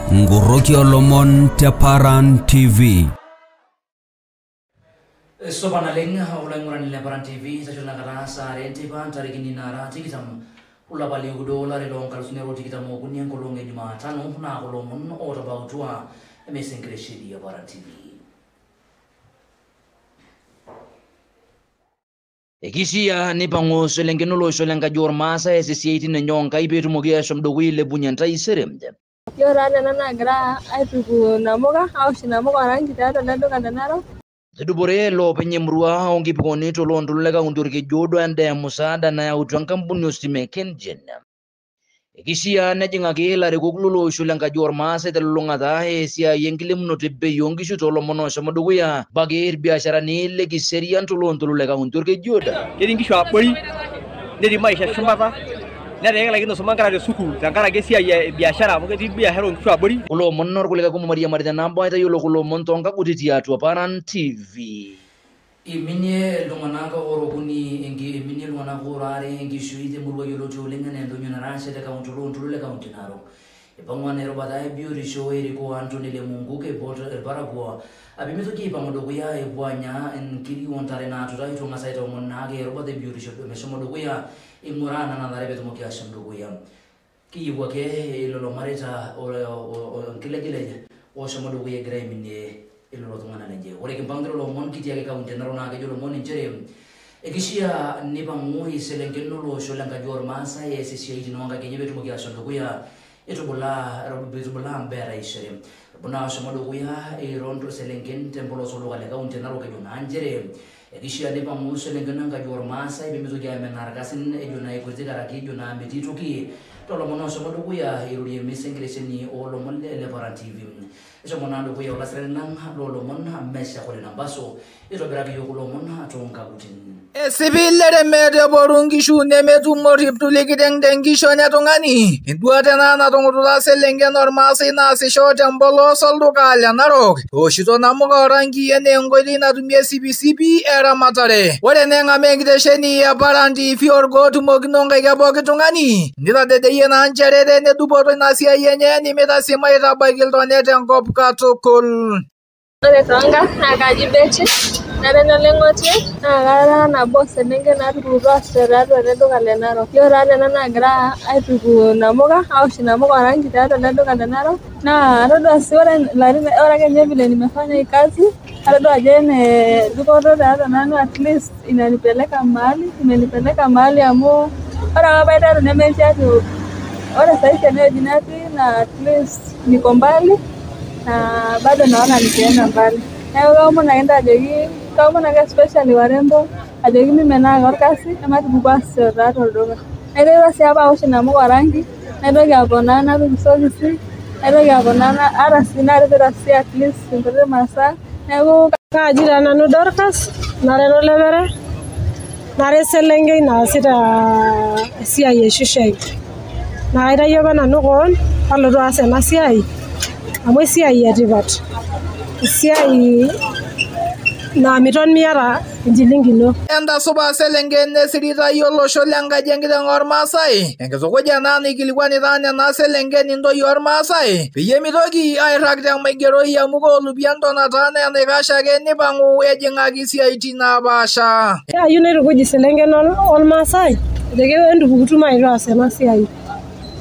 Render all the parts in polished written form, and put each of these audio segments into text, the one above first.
Ngoroki olomon te Paran TV. Soba naleng olaing'urani le Paran TV tashona kata saare enteipa ntarikini nara tikitam olapa lioudo olari loonkalusuni are otikitam okuni enkolong e Jumatano naa kulo omon ootabautua emisa enkitesheni e Paran TV. Ekishia neipang'u selenken olosho lenkaji ormaasai eas isiaitin enye oonkaik peetumoki aashom dukuya ailepunye entaisere. Ore taa nena naagira aituku inamuka, aosh inamuka orangi tiatua ele duka le Narok. Etudupore loopeny emurua oonkipikoni toloontoluo le kaunti Orkejuodo endaa emusaada nayautua enkampuni ositima e KenGen. Ekishia nejing'aki ilarikok lolosho lenkaji ormaasai telulung'ata esiai enkilepunoto e bei oonkishu toolomon ooshomo dukuya mpaka irbiasharani le Kiserian toloontoluo le kaunti Orkejuodo. Ketii nkishu abori, netii maisha shumata, netaa ekilaikino aisuma nkera te sukuul tenkaraki esiai e biashara amu ketii biashara oonkishu abori. Kulo omon orkulikae kumok mairiamari tenabo aitayiolo kulo omon toonkaguti tiatua Paran TV. Iminie iltung'anak ora okuni iminie iltung'anak ora are enkishui temurua yioloti oleng enaa Endonyo Narashe te kaunti oloontoluo le kaunti Narok. Ipang'ua naa erubata e biotisho erikoo Anthony Lemungu keipot irparakuo pemitoki aipang'u dukuya epuo anya inkiri oontare naatuta eitu eng'as aitoomon naake erubata e biotisho meshomo dukuya ing'uraa nena tare peetumoki aashom dukuya. Kiyieu ake lelo mareita onkilejilej ooshomo dukuya egira aiminie lelo tung'anak lenye. Ore kimpang'u lelo omon kitii ake kaunti e Narok naa kejo lomon inchere ekishia neipang'u iselenken olosho lenkaji ormaasai eas isiaitin oonkaik enye peetumoki aashom dukuya itubulaa mbaa etaisere. Epuo ashomo dukuya irondo selenken tempolos olduka le kaunti e Narok ejo naa nchere ekishia neipang'u selenken enkaji ormaasai pemitoki amenaa irkasin ejo naa ikuti karaki ejo naa metii toki toolomon ooshomo dukuya eirorie emisa enkitesheni oolomon le Paran TV. Eshomo naa dukuya olasirani lang loolomon Meshack Ole Nambaso itobiraki iyiok kulo omon toonkakutin. Esipil leremet eboru nkishu nemetum orrip likiteng tenkishon e tung'ani. Enduata ena natung'ututa selenken ormaasai naasisho tempolos olduka le Narok. Eoshito namuka orangi enaa enkoitoi natumie sipisipi eramatare. Ore neng'amaa enkitesheni e Paran TV orgoo otumokino nkaik e pooki tung'ani. Nitadedeyie naa nchere tenedupoto ina siai enye nimitasima aitabaiki iltonet tenkop katukul. Ore toonkarn naa kaji Betty, nara enoleng'otie naa kara nabo ooselenken naatupukutuo aasisho tiatua ele duka le Narok. Ore taa nena naagira aituku inamuka, aosh inamuka orangi tiatua ele duka le Narok naa atodua sii ore ilarin ore ake ninye vile nimefanya hii kazi atodua ajo ene dupoto tiatua nanu at least inanipeleka mahali, imenipeleka mahali amu ore apa paiteru nemetii ati ore sahizi enewueji natii naa at least niko mbali na bado naona nikienda mbali. Neeku kaomon ake ntae ajoki, kaomon ake especially warembo ajoki mimenaa ake orkasi ematupuku aasisho tiatua olduka. Naiterua sii apa aosh inamuka orangi, naitoki aponaa napik isokisi, naitoki aponaa ata sii natipika sii at least inkuti masaa. Neeku Kaaji taa nanu Dorcas, nara enolepere, nara eselenkei naasita esiai e shoe shine. Naa kaitayio apa nanu koon alotu aas ena siai amu esiai etipat. Esiai naa miton miata enchilingi ino. Entasupa selenken nesiritai olosho lenkaji enkiteng ormaasai. Enkitukuja ena naikilikuanita nena selenken intoyie ormaasai peyie mitoki airrag temaigeroi amu koolupia ntonata naa enaikash ake nipang'u ejing'aki isiaitin naapaasha. Ayieu naitukuj iselenken olmaasai ajoki entupukutu mayetu aas ena siai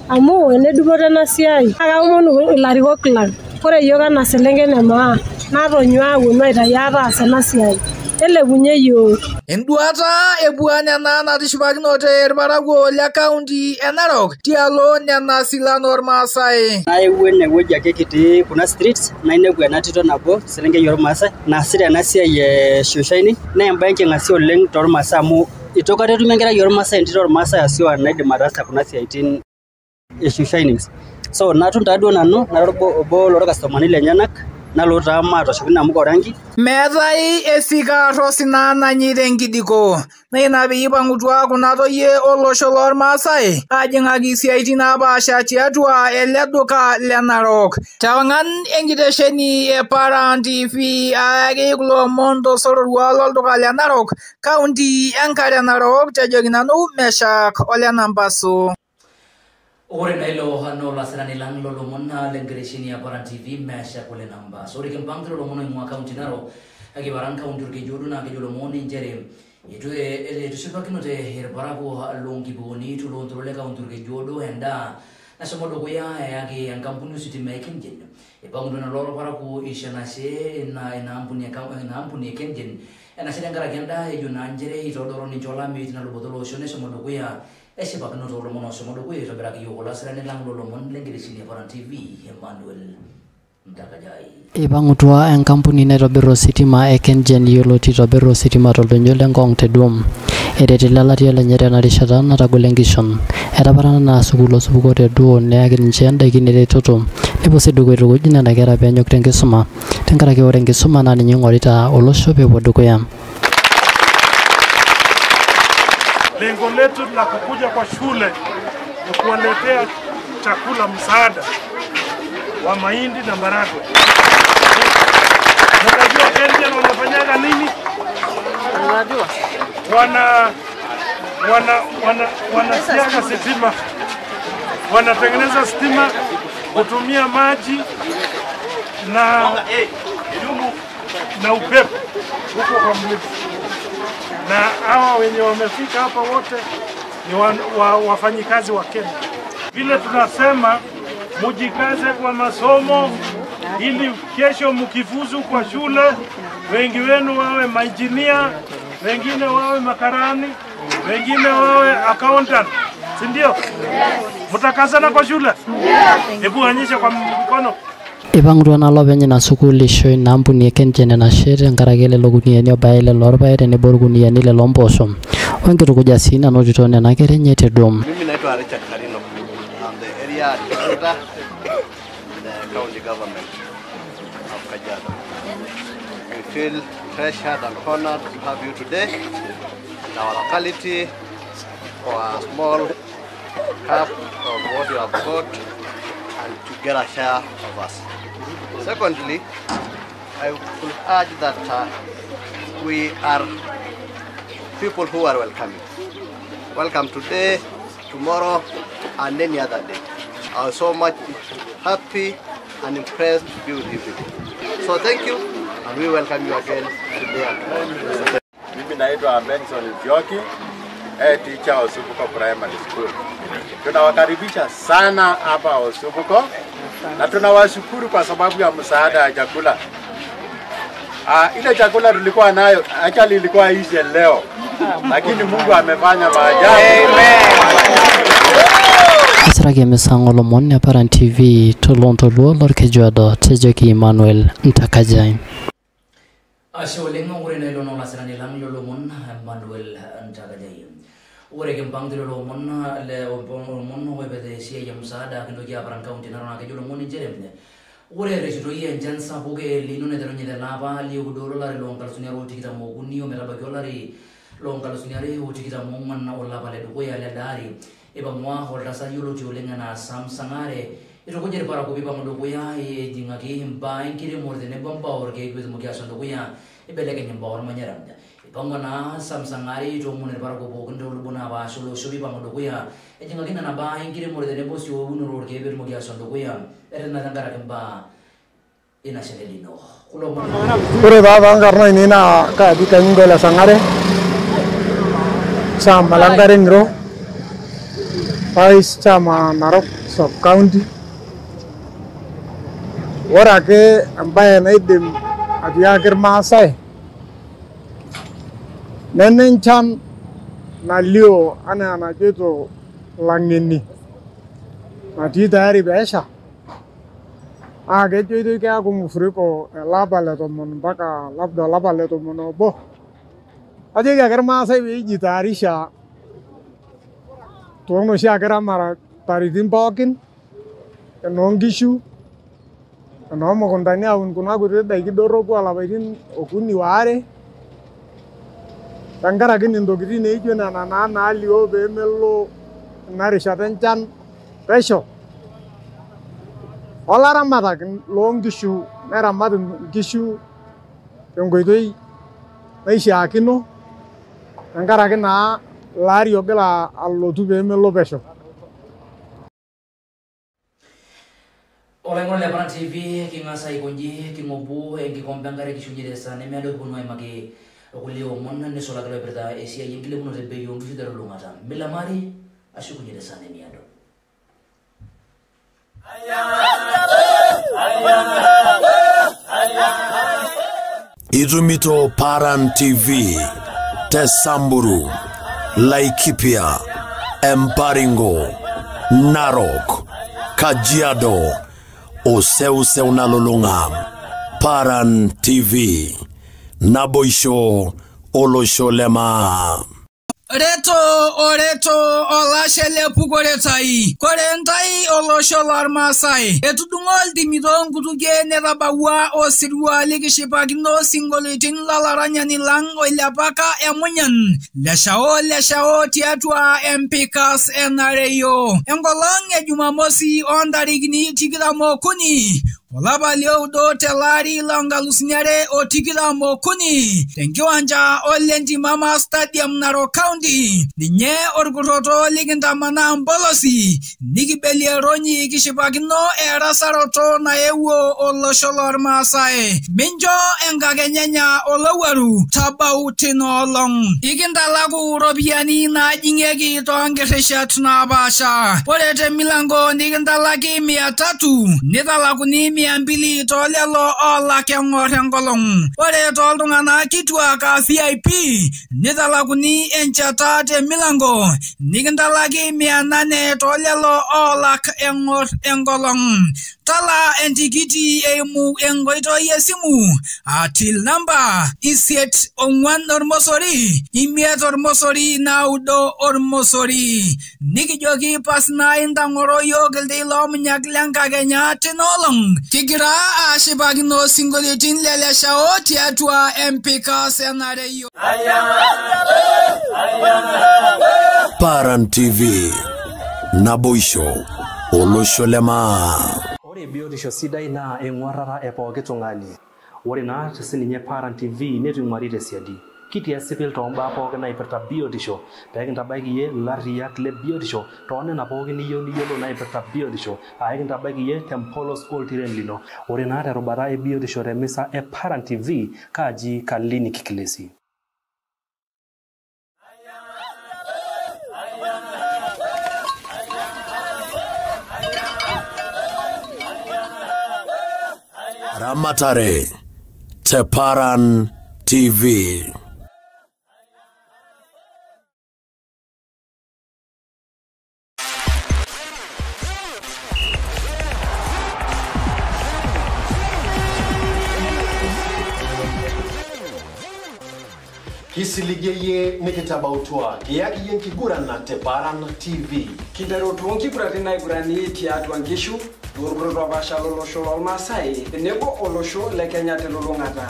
amu enedupoto ena siai. Naa kaomonu ilarikok lang, ore iyiok enaa selenken e maa natonyua aponu aitayu ate aas ena siai nelepunye iyiok. Enduata epua nena natishipakinote irparakuo le kaunti e Narok tialo nena silan ormaasai. Nayewuo enewueji ake kitii kuna streets nainepu ena tito nabo selenkei ormaasai naasita ena siai e shoe shining naa embae enking'asia oleng tormaasai amu itu aikata etumi enkerai ormaasai entito ormaasai asiwa naidim ataasa kuna siaitin e shoe shining. So natum taaduo nanu nara obo lorkastomani lenyenak nalotu taa maatooshoki inamuka orangi. Meetai esika osina nanyi tenkidiko. Naa ina peyie ipang'utua kuna toyie olosho lormaasai ajing'aki isiaitin naapaasha tiatua ele duka le Narok. Tewang'an enkitesheni e Paran TV ayaki kulo omon tosororua lolduka le Narok, kaunti enkare Narok, tejoki nanu Meshack Ole Nambaso. Ore na ilo no lasirani lang lolomon na lengereshini ya Paran TV mesha kule namba. Sori kempang lolomon imwa kaunti Narok akibaran kaunti Orkejuodo na kejo njere itu tusipakinote irparakuo lonkiboni tulontoro le kaunti Orkejuodo enda nashomo dukuya eyaki enkampuni ositima e KenGen. Ipang'utua lelo parakuo isho enashe ina ampuni e KenGen enashe tenkaraki endaa ejo naa nchere itodoro ninche olameyu tina luboto olosho neshomo dukuya eshipakino toolomon oshomo dukuya itobiraki yiok olasirani lang lolomon lenkitesheni e Paran TV Emmanuel Mtakajai. Ipang'utua enkampuni naitobir ositima e KenGen yioloti itobir ositima toldonyo le Ngong te Duom. Eret ilalatia lenye tena rishata natagolo enkishon. Etaparana naa sukuul osupuko te Duo neyaki ninche indaikin eretoto. Nepuo sii dukuya aitukuj nena kera peenyok tenkisuma. Tenkaraki ore enkisuma naa ninye ing'orita olosho peepuo dukuya. Lengo letu la kukuja kwa shule ni kuwaletea chakula, msaada wa mahindi na maharagwe. Unajua KenGen wanafanyaga nini? Unajua? Wanasiaga sitima. Wanatengeneza stima kutumia maji na upepo huko kwa mlima. Na hawa wenye wamefika hapa wote ni wafanyikazi wa Kenya. Vile tunasema mujikaze kwa masomo ili kesho mkifuzu kwa shule, wengi wenu wawe mainjinia, wengine wawe makarani, wengine wawe accountant. Si ndio? Mtakazana kwa shule? Hebu onyesha kwa mkono. Ipang'utua naa lopeny ina sukuul isho ina ampuni e KenGen enashe tenkaraki lelo kuniyiani obaya ile loorpaek tenebo irkuniyiani lelo mpoosho wenkitukuja sii nanotito nena kera enye te Duom. Mimi naitwa Richard Karino. I'm the area director in the county government of Kajiado. We feel treasured and honored to have you today in our locality for a small cup of what you have got and to get a share of us. Secondly, I would urge that we are people who are welcoming. Welcome today, tomorrow, and any other day. I am so much happy and impressed to be with you people. So thank you, and we welcome you again today and tomorrow. Mimi naitwa Benson Nzioki, teacher Osupuko Primary School. Tunawakaribisha sana hapa Osupuko na tunawashukuru kwa sababu ya msaada ya chakula. Ile chakula tulikuwa nayo actually ilikuwa ishe leo, lakini Mungu amefanya maajabu. Asiraki emisango lomon e Paran TV tolontoluo lorkejuado tejoki Emmanuel Ntakajai. Ashe oleng ore na ilo naa olasirani lang lolomon Emmanuel Ntakajai. Ore kimpang lolomon le omon oipirta esiai e msaada kintoki aparan kaunti Narok naa kejo lomon nchere ore ereshitoi enchan sapuk e El Nino naiterunye tele apa lioudo lolari loo nkalusuni are otikitam okuni ometabaiki olari loo nkalusuni are otikitam oong'wan olapa ledukuya lelde ari ipang'ua oltasat yioloti oleng enaa Sam Sangare itukuja irparakuo piipang'u dukuya ejing'aki imbaa enkiremore tenebo imbaa orkeek peetumoki aashom dukuya ibelekeny imbaa ormanyara. Ipang'ua naa Sam Sangare itoomon irparakuo pookin toolubot naapaasha olosho piipang'u dukuya ejing'aki nena baa enkiremore tenebo sii eunore orkeek peetumoki aashom dukuya erretena tenkaraki imbaa ina shan El Nino. Kulo omon Ore taa toonkarn ainei naa kaaji Kanyingo ole Sangare, chama le Nkare Ng'iro, Vice Chairman Narok Sub County. Ore ake embaye naidim atiaki irmaasai nena enchan nalio enaa enajoito ilang'eni natii tayari peesha naa kejoitoi keeku mafuriko ele apa le tomon mpaka labda olapa le tomon obo. Ajoki ake irmaasai pee ijitayarisha toonoshiake ramataritin pookin enoonkishu enoomukuntani aun kuna kuti daiki dorropu olapaitin okuni waare tenkaraki ntokitin naijo nena naa naalio peemelo ina rishata enchan pesho. Olaramatak loonkishu neramat inkishu tenkoitoi naishiakino tenkaraki naa ilo ari ogira alotu peemelo pesho. Olaing'urani le Paran TV king'as aikonji king'obu enkikombe enkare kishunyie tesaa nemeado kiponu aimaki kulie omon nisulaki loipirta esiai enkilepunoto ebei oonkishu telulung'ata. Milamari ashukunye tesaa nemiado. Itumito Paran TV te Samburu, Laikipia, Embaringo, Narok, Kajiado, Oseuseu nalulung'a. Paran TV, naboisho olosho lema. Reto oreto olashe lepukoretai korentai olosho lormaasai etudung'o iltimi toonkutukie netabawua osirua likishipakino sinkolioitin lolaranyani lang oilepaka emunyan leshao leshao tiatua empikas enareyio enkolong e Jumamosi oontarikini 23 olapa lioudo telaari lo 2023 tenkiwanja Olentimama Stadium Narok County ninye orkurroto likintamanaa mpolosi nikibelie ronyi kishipakino erasaroto naewuo olosho lormaasai mincho enkakenyenya olowuaru tabau tina olong ikintalaku ropiyiani naajing'ieki toonkirishat naapaasha ore temilango nikintalaki 300 nitalakuni 200 toolelo oolak eng'or enkolong ore tooltung'anak kituak aa VIP nitalakuni enchata temilango nikintalaki 800 toolelo oolak eng'or enkolong tala entikiti eimu enkoitoi esimu aa till namba 8 4 5 0 9 nikijoki pasina intang'oro yiok iltei loomunyak lenkakenya tina olong kigira aashipakino sinkolioitin le leshao tiatua empikas enareyio. Paran TV, naboisho olosho lema. Ore biotisho sidai naa eng'uarrata e pooki tung'ani. Ore naa sininye Paran TV neitu ing'uari tesiadi. Kitii esipil toombaa pookin naipirta biotisho pee kintabaiki iyie ilarriyiak le biotisho toonena pookin niyieu niyiolou naipirta biotisho aa ekintabaiki iyie tempolos oltiren lino. Ore naa terubata e biotisho temisa e Paran TV kaaji Kalini Kikilesi. Ramatare te Paran TV. Kisiligeye nikitabautua kiyaki iyie nkiguran te Paran TV. Kinteru toonkiguratin naigurani tiatua nkishu toorkurot oopaasha lolosho lormaasai tenebo olosho le Kenya telulung'ata.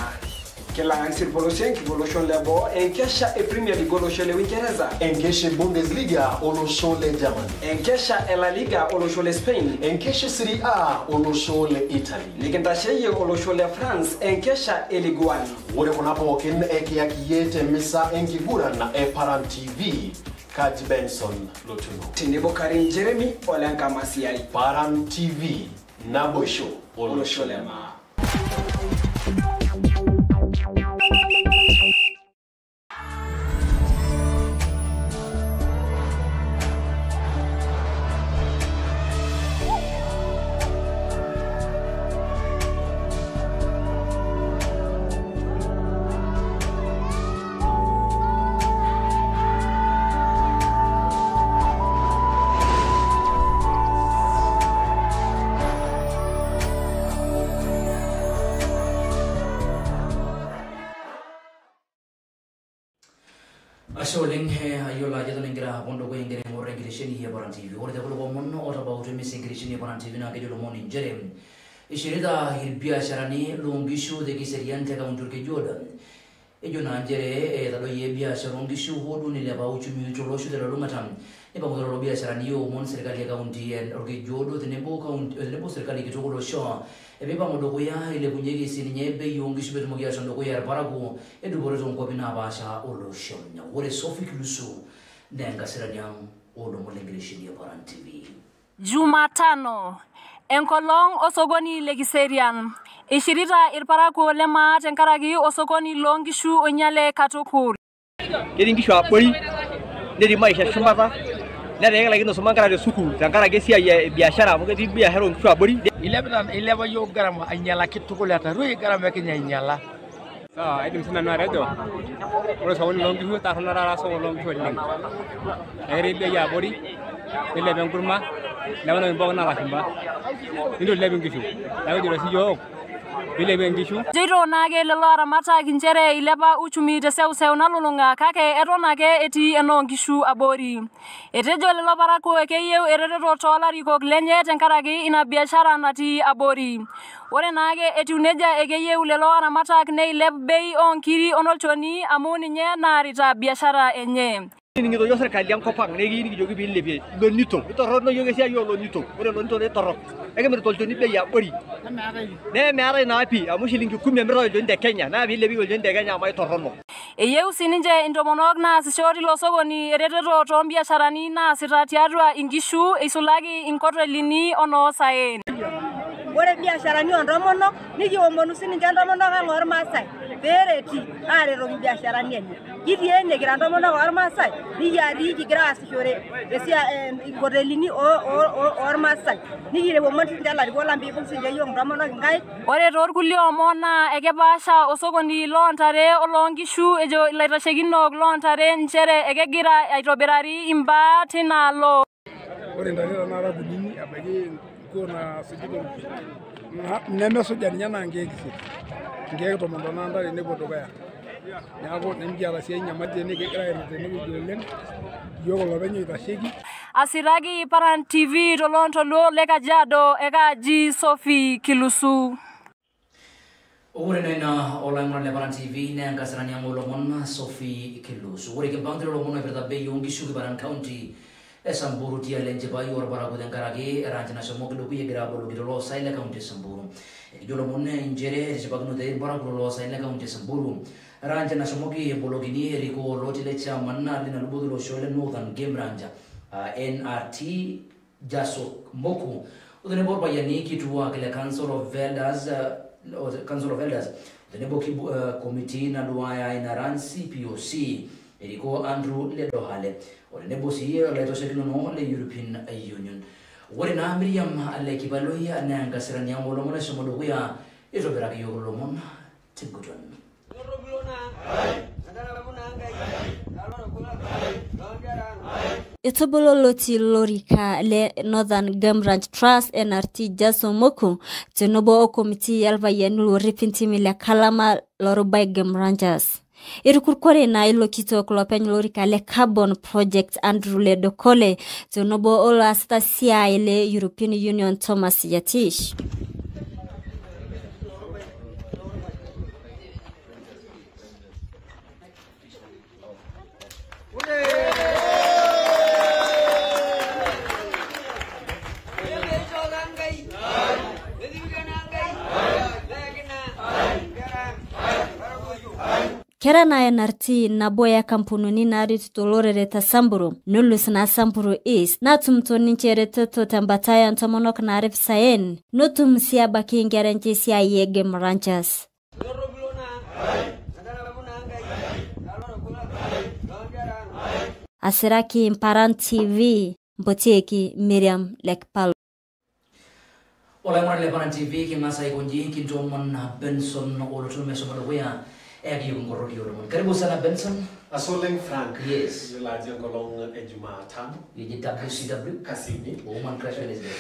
Kilang'an irpolosien kipuo olosho le boo enkesha e Premier League olosho le Uingereza, enkesha e Bundesliga olosho le Germany, enkesha e La Liga olosho le Spain, enkesha e Serie A olosho le Italy, nikintasheyie olosho le France enkesha e Ligue 1. Ore kuna pookin ekiyaki iyie temisa enkiguran e Paran TV. Kaji Benson Lotuno tenebo Karim Jeremy Olenkamasiai. Paran TV, naboisho olosho le maa. Ashe oleng ayiolo ajo eton ingira apon dukuya ingira aing'or enkitesheni e Paran TV. Ore tekulo omon otabautua emisa enkitesheni e Paran TV naa kejo ilomon inchere ishirita irbiasharani loonkishu te Kiserian te kaunti Orkejuodo. Ejo naa nchere etadoyie biashara oonkishu hoo duo neilepa uchumi tolosho telulung'ata. Neipang'utua lelo biasharani oomon serkali e kaunti Orkejuodo tenebo serkali kitok olosho peipang'u dukuya eilepunyieki sininye bei oonkishu peetumoki aashom dukuya irparakuo edupore toonkuapi naapaasha olosho. Ore Sophie Kilusu naa enkasirani ang' oolomon lenkitesheni e Paran TV. Jumatano Enkolong osokoni le Kiserian. Ishirita irparakuo le maa tenkaraki osokoni loonkishu oinyale katukul. Ketii nkishu abori, netii maisha shumata, netaa ekilaikino aisuma nkera te sukuul tenkaraki esiai e biashara amu ketii biashara oonkishu abori. Ilepa yiok garama ainyalaki tukul etaruoyie garama e Kenya ainyala. Sawa, aidim sinanu atejo ore osokoni loonkishu torrono taata osokoni loonkishu oleng. Eketii bei abori, nilepa enkurma, ilepa ntokitin pookin oolashumba, nitu ilep inkishu. Neeku kijito siyiok piilepie inkishu. Ejoito naake lelo aramatak inchere ilepa uchumi teseuseu nalulung'a kake eton ake etii enoonkishu abori. Etejo lelo parakuo keyieu eretoto toolarikok lenye tenkaraki ina biashara natii abori. Ore naake etiu nejia ekeyieu lelo aramatak neilep bei oonkiri onolchoni amu ninye naarita biashara enye. Kining'ito yiok serkali enkop ang' nekiyieu nikijoki piilepie lonito. Itorrono yiok esiai oolonito. Ore lonito naa itorrok. Ekimirita olchoni bei abori. Nemeetae naa pii amu shilingi 10 emiritae olchoni te Kenya naa piilepieki olchoni te Kenya amu aitorrono. Eyieu sininche intomonok naasisho tilo sokoni eretoto toombiasharani naasita tiatua inkishu eisulaki inkotelini onoosaen. Ore biasharani oontomonok nikiomonu sininche intomonok ang' ormaasai peereti aaretoki imbiasharani enye. Kitii ene kira intomonok ormaasai nikiatii kigira aasishore inkotelini ormaasai. Nikiomon sininche ilarikok lang piibung sininche yiok intomonok inkaik. Ore toorkulie omon naa ekepaasha osokoni loontare oloonkishu ejo ilaitashekinok loontare nchere ekegira aitobirari imbaa tinaalo. Ore ntare tenakata kunini ebaiki nkuo naasujita nemesuja ninye naa nkeek isiet, nkeek 10 tenaa ntare nepuo dukuya. Neeku nemikiata sii enyamali tene, kegira aret tenewueji oleng iyiok olopeny oitasheki. Asiraki Paran TV toloontoluo le Kajiado ekaaji Sophie Kilusu. Ore naa ina olaing'urani le Paran TV naa enkasirani ang' oolomon Sophie Kilusu. Ore kimpang'ito lomon oipirta bei oonkishu Kiparan County e Samburu tialo enchipai orparakuo tenkaraki eranch nashomoki dukuya egira aboloki toloosaen le county e Samburu. Ekijo lomon nchere etishipakinote irparakuo loloosaen le county e Samburu ranch nashomoki ebolokini erikoo oloti le chairman lina luboto losho le Northern Game Ranch NRT Jasok Moku otenebo orpayiani kituak le Council of Elders tenebo committee naduaya ina ranch CPOC erikoo Andrew Ledohale otenebo sii olaitashekinoni le European Union. Ore naa Miriam Lekipaloi naa enkasirani ang' oolomon eshomo dukuya itobiraki yiok ilomon tenguton. Etobolo loti lorika le Northern Game Ranch Trust NRT Jason Moku tenebo o komiti elpayiani lorrip intimi le Kalama Lorubai Game Rangers. Irukurkore na ilo kitok lopeny lorika le Carbon Project Andrew Ledokole tenebo oloasita siai le European Union Thomas Yatish. Kera na NRT nabo ya kampununi naretito olorere te Samburu nulus na Samburu East natumito ninche eretoto tembata ya ntomonok naarip saen notum sii abaiki inkera enche esiai e Game Ranchers. Asiraki Paran TV mpotieki Miriam Lekpalo. Olaing'urani le Paran TV king'as aikonji kintoomon Benson olotu meshomo dukuya. Karibu sana Benson. Asoleng Frank. Yes. Yiolo ajo enkolong e Jumatano. Yeji WCW. Kasini. Woman Crush Wednesday.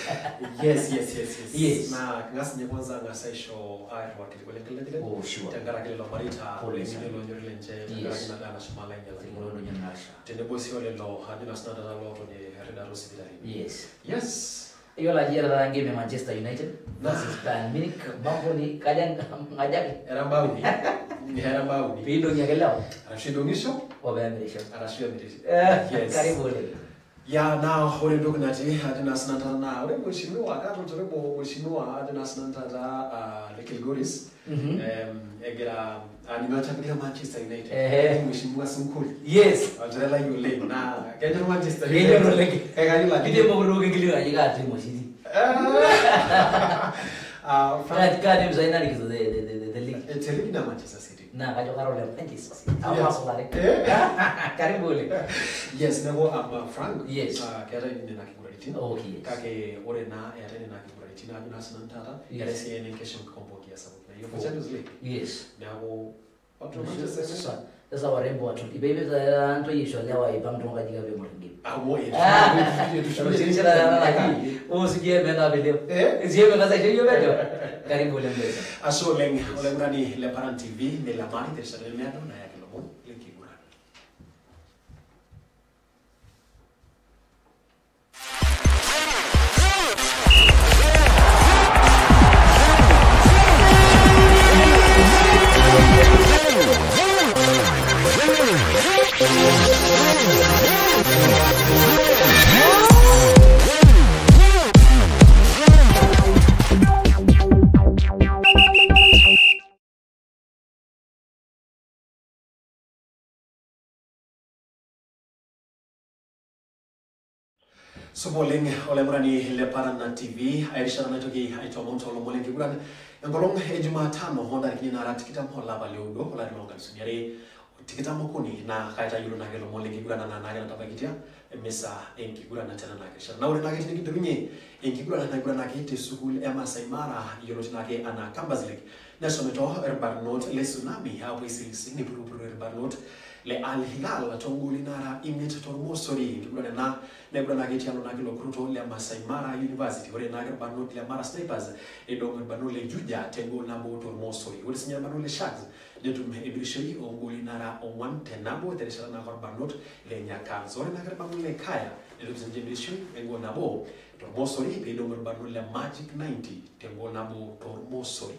Yes. Na king'as ninye kwanza ang'as aisho airriwaki irkulikae. Oh, sure. Tenkaraki lelo mareita leminie loonyori lenche tenkaraki ina daa nashomo alo ainyalaki. Tenebo sii olelo ajo naa sinanu taata lootoni erridata osipitalini. Yes. Yes. Iyiolo ajo eeta taata engame e Manchester United versus Bayern Munich. Mambo ni kaja ngajaki. Era mbauni. Era mbauni. Piidong'i ake lewa. Arashu idong'isho. O peemirisho. Arashu emirisho. Yes. Karibu oleng. Ya naa ore entoki natii ajo naa sinanu taata naa ore mheshimiwa kaatotorebo mheshimiwa ajo naa sinanu taata le Kilgoris egira ninye olchapiki le Manchester United. Mheshimiwa Sunkuli. Yes. Olchore lai oleng naa kenyor Manchester Kenyor oleng. Kekayiolo ajo Kidim okutuk enkilio ajo kaa team oshi itii. Kaa team sai narikito the league? Te league na Manchester City. Naa kajo kara ole Manchester City. Amu karibu oleng. Yes, neeku Frank. Yes. Keetae nena kiguraritin. Okay, yes. Kake ore naa eetae nena kiguraritin ajo naa sinanu taata. Yes. Eetae sii enenkesha enkikombe oonkiyiaa sapukin. Naji Champions League. Yes. Neeku watu wa Manchester City. Sasa warembo watu. Ipe ntoyie aisho lewa aipang toonkajijik pee eing'or engame. Amu Karibu oleng Benson. Ashe oleng olaing'urani le Paran TV neilamari terishata nemeado nayaki ilomon lenkiguran. Supa oleng olaing'urani le Paran TV erishata naitoki aitoomon toolomon lenkiguran enkolong e Jumatano oontarikini naara tikitam olapa lioudo olari loonkalusuni are tikitam okuni naa kaitayiolo naake ilomon lenkiguran anaa naake natabaikitia emisa enkiguran tena naake rishata. Naa ore naake tinikinterunye enkiguran naiguranaki te sukuul e Masai Mara yioloti naake anaa Campus League neshomoito irbarnot le Tsunami aapuo aisilisig nipurupuru irbarnot le Al Hilal toongoli nara imiet tormosori. Enkiguran ena naiguranaki tialo naake ilo kuruto le Masai Mara University. Ore naake irbarnot le Mara Snipers neidong irbarnot le Juja tengol nabo tormosori. Ore sinye irbarnot le Sharks netum ebirishoi oongoli nara ong'wan tenabo terishata naake orbarnot le Nyakans. Ore naake irbarnot le Kaya netum sinche ebirishoi engol nabo tormosori peidong irbarnot le Magic 90 tengol nabo tormosori.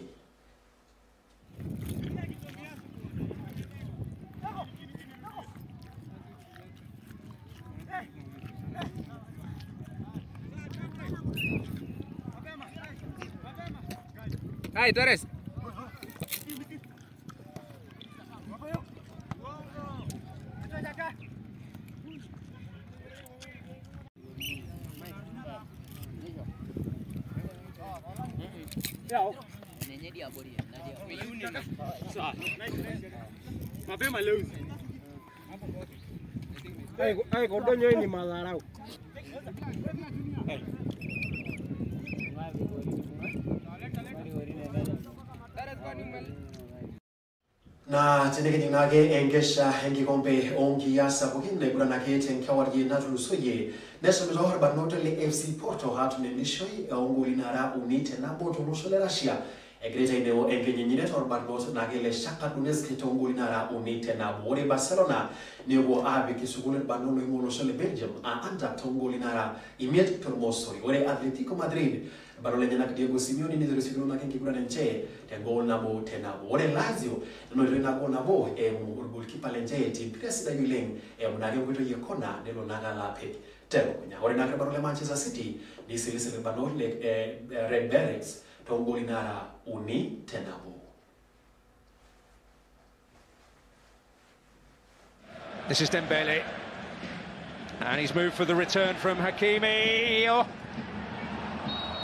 Ay, Torres. Mapema leo. Ay, kordonyo ni madharau. Na tenekijing naake enkesha enkikombe oonkiyiaa sapukin naiguranaki tenkewarie natulusoyie neshomoito irbarnot le FC Porto aatum emishoi oongoli nara uni tenabo tolosho le Russia egira aitaineo enkinyinyire torbarnot naake le Shakhtar Donetsk toongoli nara uni tenabo. Ore Barcelona nepuo aapik sukuul irbarnot loing'ua olosho le Belgium aa Antwerp toongoli nara imiet tormosori. Ore Atletico Madrid irbarnot lenyenak Diego Simeone neitorisokino naake enkiguran enche tengol nabo tenabo. Ore Lazio nenoto ina goal nabo eimu orgolkipa lenche timpira sidai oleng eimu naake enkoitoi e kona nelo naake alo apik telukunya. Ore naake irbarnot le Manchester City neisilisil irbarnot le Red Berets toongoli nara uni tenabo. This is Dembele, and he's moved for the return from Hakimi. Oh.